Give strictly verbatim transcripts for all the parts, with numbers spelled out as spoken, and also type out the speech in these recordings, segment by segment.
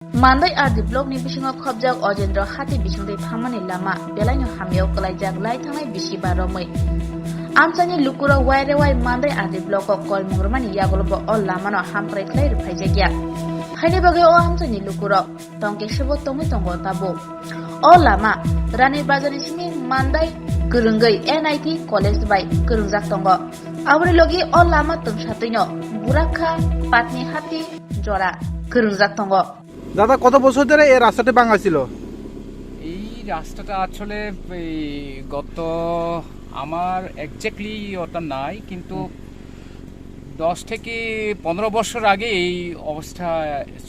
Mandai R D block ni bisingo khobjak Ojendro hati bisingtwi thangmani lama belaino hamyao kwlaijak lai thangnai bisi ba romwi. Amchaini lukurok wairewai Mandai R D block o koimung rwmani yagulobo o lamano hamkrai khlai rwphaijakya. Haini bagwi o amchaini lukurok tongkhe sebo tongwi tongo tabuk. O lama Rani Bazar ni simi Mandai kwrwngwi N I T college bai kwrwngjak tongo. Aboni logi o lama twngsa twino Burakha Patni Hati jora kwrwngjak tongo. দাদা, কত বছর ধরে এই রাস্তাটি ভাঙা ছিল? এই রাস্তাটা আসলে এই গত, আমার এক্স্যাক্টলি ওটা নাই, কিন্তু দশ থেকে পনেরো বছর আগে এই অবস্থা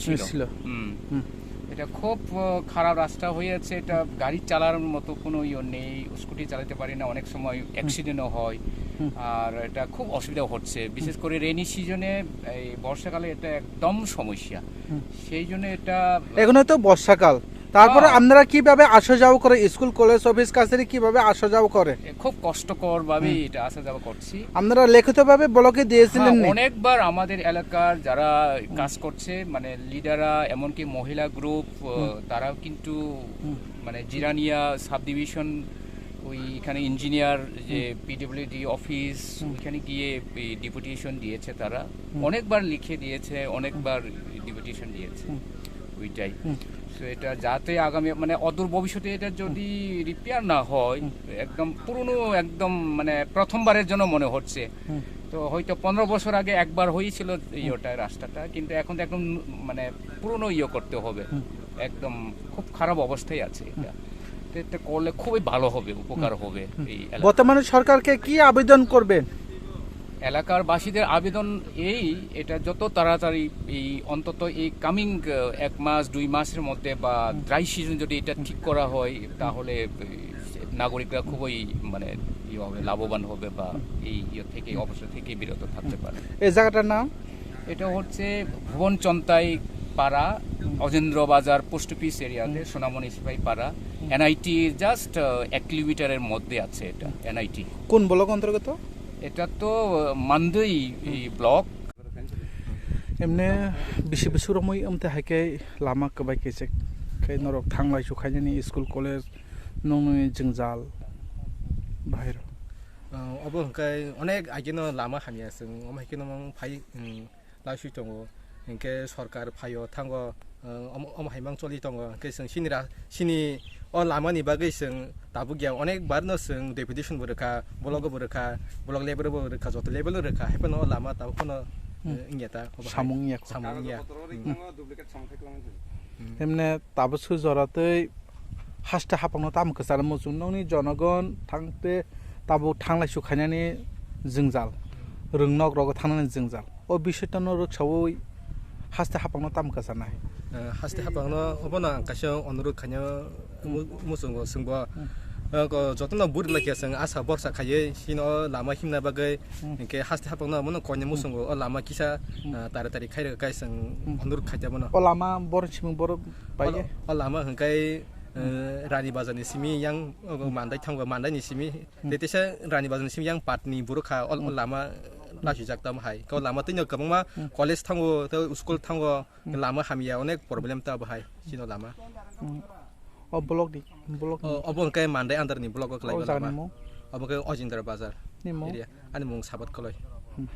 ছিল। ছিল। হুম। হুম। এটা খুব, আহ, খারাপ রাস্তা হয়ে আছে। এটা গাড়ি চালানোর মতো কোনো ইয়ে নেই, স্কুটি চালাতে পারি না, অনেক সময় অ্যাক্সিডেন্টও হয়। হুম। আর এটা খুব অসুবিধা হচ্ছে, বিশেষ করে রেইনি সিজনে, এই বর্ষাকালে এটা একদম সমস্যা। হুম। সেই জন্য এটা এখন তো বর্ষাকাল, তারপরে হ্যাঁ। আপনারা কিভাবে আসা যাওয়া করে? স্কুল, কলেজ, অফিস, কাছারি কিভাবে আসা যাওয়া করে? এ, খুব কষ্টকর ভাবেই হুম। এটা আসা যাওয়া করছি। আপনারা লিখিতভাবে ব্লকে দিয়েছিলেন হ্যাঁ, নি? অনেকবার আমাদের এলাকার যারা হুম। কাজ করছে, মানে লিডাররা, এমনকি মহিলা গ্রুপ, আহ, হুম। তারাও কিন্তু হুম। মানে জিরানিয়া সাব ডিভিশন, ওই এখানে ইঞ্জিনিয়ার যে হুম। পিডব্লিউডি অফিস, হুম। ওইখানে গিয়ে এই ডেপুটেশন দিয়েছে তারা। হুম। অনেকবার লিখে দিয়েছে, অনেকবার ডেপুটেশন দিয়েছে হুম। ওইটাই। হুম। তো এটা যাতে আগামী, মানে, অদূর ভবিষ্যতে এটা যদি রিপেয়ার না হয়, হুম। একদম পুরনো, একদম, মানে, প্রথমবারের জন্য মনে হচ্ছে, হুম। তো হয়তো পনেরো বছর আগে একবার হয়েছিল এই হুম। ওটা রাস্তাটা, কিন্তু এখন তো একদম, মানে, পুরনো ইয়ে করতে হবে। হুম। একদম খুব খারাপ অবস্থায় আছে এটা। হুম। তো এটা করলে খুবই ভালো হবে, উপকার হুম। হবে হুম। এই এলাকার। বর্তমানে সরকারকে কি আবেদন করবেন? এলাকার বাসীদের আবেদন এই, এটা যত তাড়াতাড়ি এই অন্তত এই কামিং, আহ, এক মাস, দুই মাসের মধ্যে বা হুম। ড্রাই সিজন যদি এটা হুম। ঠিক করা হয়, হুম। তাহলে, আহ, নাগরিকরা খুবই, মানে, ইয়ে হবে, লাভবান হবে বা হুম। এই ইয়ে থেকে, হুম। অবস্থা থেকে বিরত থাকতে হুম। পারে। এই জায়গাটার নাম? এটা হচ্ছে ভুবন চন্তাই পাড়া, হুম। অজেন্দ্র বাজার পোস্ট অফিস এরিয়াতে, হুম। সোনামণি সিপাহী পাড়া, হুম। এনআইটি জাস্ট, আহ, এক কিলোমিটারের মধ্যে আছে এটা, হুম। এনআইটি। কোন ব্লক অন্তর্গত? এটা তো, আহ, মান্দই, হুম। এই block. Emne bisi bwswk romwi wngte hai khe lama kwbai khe se khe norok thanglai su khainani school college nokni jwngjal bahai rok. Ah, obo hwnkhe onek ageno lama hamya chwng, omo hai kheno phai, um, laisui tongo, hinkhe sorkar phaio thango, uh, omo, omo hai mang choli tongo, hinkhe chwng chini ra-, chini o lama ni bagwi chwng tabuk ya onek bar no chwng deputation bo rwkha, block bo rwkha, block level bo rwkha, joto level no rwkha, hai phano o lama tabuk phano, Hmm. uh, wngya ta, obo hai Samung wngya kho. Samung wngya. Kagoj potro ri Hmm. thango, duplicate samung khai kwlangma. Hmm. Emne tabuk su jora tei haste hapang no tamo kwcharo muchung nokni jonogon thangte tabuk thanglai su khainani jwngjal, rwng nok rogo thangnani jwngjal. O bisoi tano rwksaui haste hapangno tamo kwcharnai? Eh, haste hapangno obono ang kaisa onurok khaina mu-, muchungo chwngbo. Hmm. Eh, ko jotono buri laikya chwng asa borsa khaiwi chini o lama himna bagwi. Hmm. Hinkhe haste hapangno omono koina Hmm. muchungo o lama kisa, Hmm. eh, tari tari khairok kai chwng Hmm. onurok khaida bono. O lama borok simi borok O, bai o lama hwnkhe, Hmm. eh, Rani Bazar ni simi yang, o, Hmm. Mandai thango, Mandai ni simi. Hmm. Tei teisa Rani Bazar ni simi yang Patni buro kha, ol, Hmm. ol lama lasijak tamo hai. Kau lama tei no kwbangma Hmm. college thango, tei school thango, Hmm. lama hamya, onek problem ta bahai, chino lama. Hmm. O block ni, block ni. O, obo hwnkhe Mandai under ni block o O khlai jaga lama. Ni mung? Obo khe Ojindra Bazar Ni mung? Area. Ani mung Sabat Koloi. Hmm.